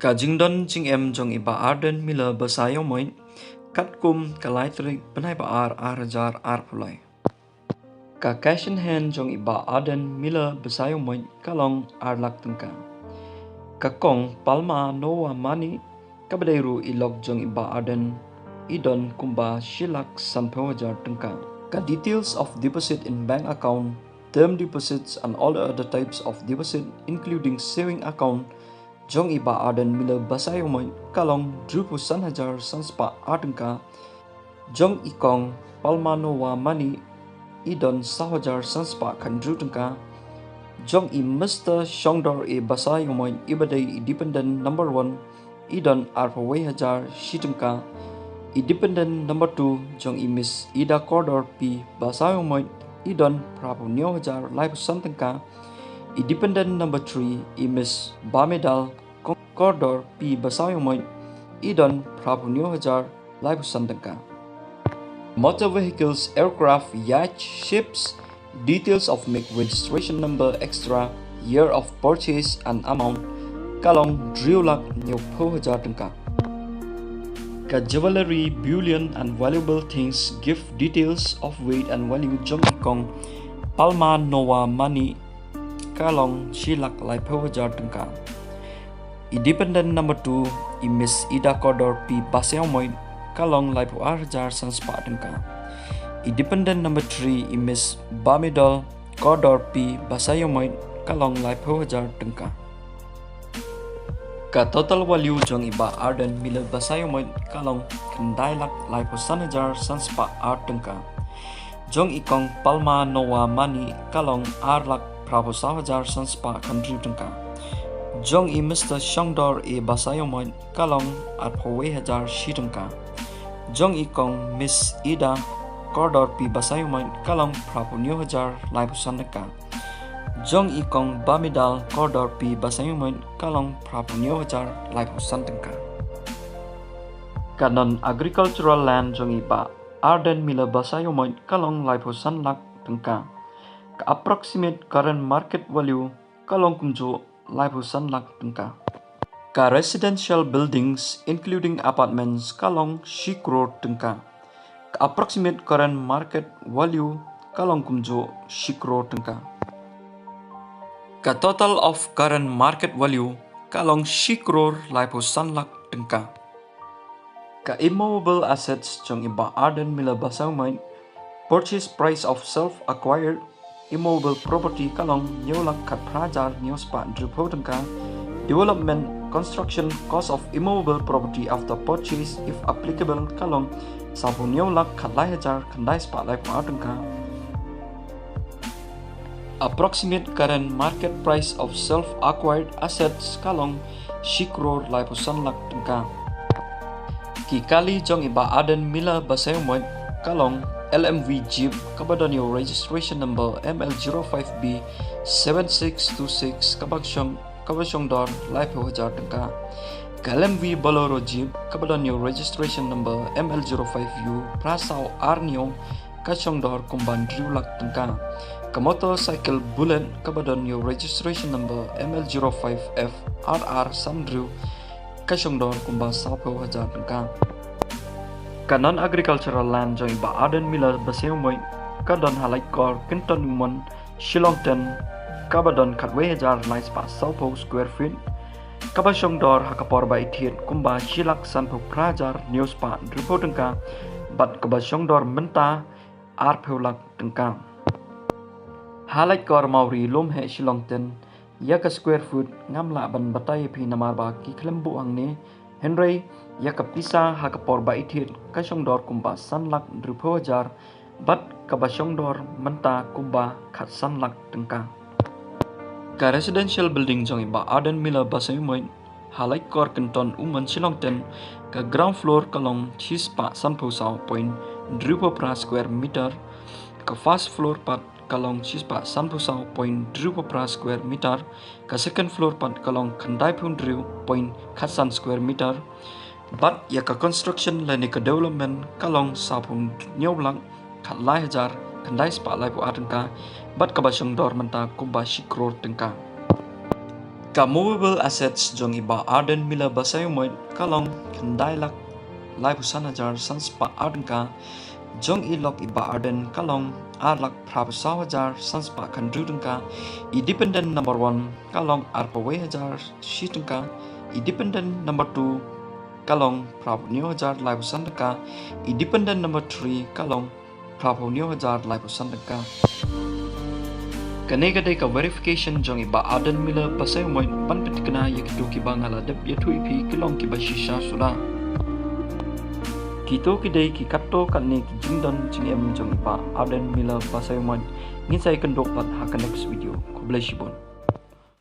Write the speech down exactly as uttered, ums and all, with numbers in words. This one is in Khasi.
Ka jingdon jingem jong i Bah Ardent Miller Basaiawmoit katkum ka lai tarik bnai ba ar, ar hajar arphew lai. Ka cash in hand jong i Bah Ardent Miller Basaiawmoit ka long ar lak tyngka. Ka kong Palma Noah Money kaba dei ruh i lok jong i Bah Ardent i don kumba shi lak sanphew hajar tyngka. Ka details of deposit in bank account, term deposits and all other types of deposit including saving account jong i Bah Ardent Miller Basaiawmoit ka long hynriewphew san hajar san spah ar tyngka. Jong i kong Palma Noah Money i don saw hajar san spah khathynriew tyngka. Jong i Mister Shongdor A Basaiawmoit iba dei i dependent number one i don arphew wei hajar shi tyngka. I dependent number two jong i Miss Ida Kordor P Basaiawmoit i don phraphew hynñiew hajar laiphew san tyngka. I dependent number three i Miss Bamedal Kong-, Kordor P Basaiawmoit i don phraphew hynñiew hajar laiphew san tyngka. Motor vehicles, aircraft, yacht, ships, details of make registration number, extra, year of purchase and amount ka long hynriew lak hynñiewphew hajar tyngka. Ka jewellery, bullion and valuable things, gift, details of weight and value jong i kong Palma Noah Money ka long shi lak laiphew hajar tyngka. I dependent number two i Miss Ida Kordor P Basaiawmoit ka long laiphew ar hajar san spah tyngka. I dependent number three i Miss Bamedal Kordor P Basaiawmoit ka long laiphew hajar tyngka. Ka total value jong i Bah Ardent Miller Basaiawmoit ka long khyndai lak laiphew san hajar san spah ar tyngka. Jong i kong Palma Noah Money ka long ar lak phraphew saw hajar san spah khathynriew tyngka. Jong i Mister Shongdor A Basaiawmoit ka long arphew wei hajar shi tyngka. Jong i kong Miss Ida Kordor P Basaiawmoit ka long phraphew hynñiew hajar laiphew san tyngka. Jong i kong Bamedal Kordor P Basaiawmoit ka long phraphew hynñiew hajar laiphew san tyngka. Ka non agricultural land jong i Bah Ardent Miller Basaiawmoit ka long laiphew san lak tyngka. Ka approximate current market value ka long kumjuh laiphew san lak tyngka. Ka residential buildings including apartments ka long shi crore tyngka. Ka approximate current market value ka long kumjuh shi crore tyngka. Ka total of current market value ka long shi crore laiphew san lak tyngka. Ka immovable assets jong i Bah Ardent Miller Basaiawmoit, purchase price of self acquired immovable property ka long hynñiew lak khatphra hajar hynñiew spah hynriewphew tyngka. Development construction cost of immovable property after purchase if applicable ka long sawphew hynñiew lak khatlai hajar khyndai spah laiphew ar tyngka. Approximate current market price of self acquired assets ka long shi crore laiphew san lak tyngka. Ki kali jong i Bah Ardent Miller Basaiawmoit ka long L M V Jeep kaba don ïa u registration number M L zero five B seven six two six kaba shong, kaba shongdor laiphew hajar tyngka. Ka L M V Bolero Jeep kaba don ïa u registration number M L zero five U phra saw ar hynñiew ka shongdor kumba hynriew lak tyngka. Ka motorcycle Bullet kaba don ïa u registration number M L zero five F R R san hynriew ka shongdor kumba sawphew hajar tyngka. Ka non agricultural land jong i Bah Ardent Miller Basaiawmoit ka don ha Laitkor, Kynton Umon, Shillong Ten, kaba don khatwei hajar lai spah sawphew square feet, kaba shongdor ha ka por ba ithied kumba shi lak sanphew phra hajar hynñiew spah hynriewphew tyngka, bad kaba shongdor mynta arphew lak tyngka. Ha Laitkor Mawri Lumheh Shillong Ten, ïa ka square foot ngam lah ban batai ïa phi namar ba ki khlem buh hangne, hynrei ïa ka pisa ha ka por ba ithied ka shongdor kumba san lak hynriewphew hajar, bad kaba shongdor mynta kumba khatsan lak tyngka. Ka residential building jong i Bah Ardent Miller Basaiawmoit ha Laitkor Kynton Umon Shillong Ten, ka ground floor ka long shispah sanphew saw point hynriewphew phra square meter, ka first floor pat ka long shispah sanphew saw point hynriewphew phra square meter, ka second floor pat ka long khyndaiphew hynriew point khatsan square meter, bad ïa ka construction lane ka development ka long sawphew hynñiew lak khatlai hajar khyndai spah laiphew ar tyngka, bad kaba shongdor mynta kumba shi crore tyngka. Ka movable assets jong i Bah Ardent Miller Basaiawmoit ka long khyndai lak laiphew san hajar san spah ar tyngka, jong i lok i Bah Ardent ka long ar lak phraphew saw hajar san spah khyndai tyngka, i dependent number one ka long arphew wei hajar shi tyngka, i dependent number two ka long phraphew hynñiew hajar laiphew san tyngka, i dependent number three ka long phraphew hynñiew hajar laiphew san tyngka. Kane ka dei ka verification jong i Bah Ardent Miller Basaiawmoit ban pynthikna ïa kito kiba nga la dep ïathuh ïa phi ki long kiba shisha suda. Kito ki dei ki katto katne ki jingdon jingem jong i Bah Ardent Miller Basaiawmoit. Ngin sa ïakynduh pat ha ka next video. Khublei shibun.